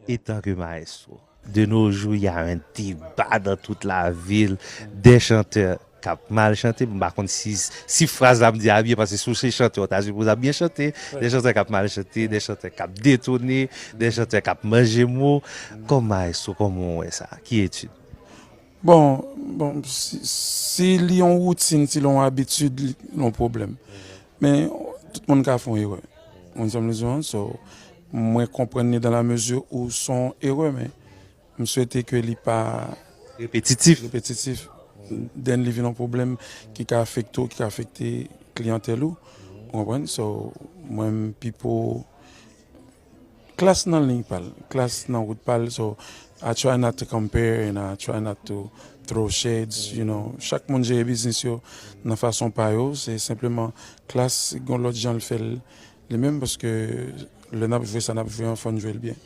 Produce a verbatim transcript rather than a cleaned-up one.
Etan ke maestro, de nos jours, il y a un débat dans toute la ville, des chanteurs k ap mal chante, m pa konn si, si fraz la m di a byen, paske si w se chantè, w ta sipoze ap byen chante, des chanteurs k ap mal chante, des chanteurs k ap detone, des chanteurs k ap manje mo. Kòm maestro, kòman w wè sa? Ki etid? Bon, bon si, si li yon woutin, si li yon abitid, li yon pwoblèm. Men tout moun ka fè yon erè. Ou konprann sa m vle di an? So, mwen konprann li dans la mesure où se yon erè, men m swete ke li pa Repetitif. Repetitif. Then li vin yon pwoblèm ki ka afekte w, ki ka afekte kliyantèl ou. Ou konprann? So, mwen m pipo Klass nan liy pa l, Klass nan wout pa l, so I try not to compare and I try not to throw shades, you know. Chak moun jere biznis yo nan fason pa yo, se senpleman Klass gen yon lòt jan l fè l li menm, paske lè n ap jwe sa n ap jwe an, fò n jwe l byen.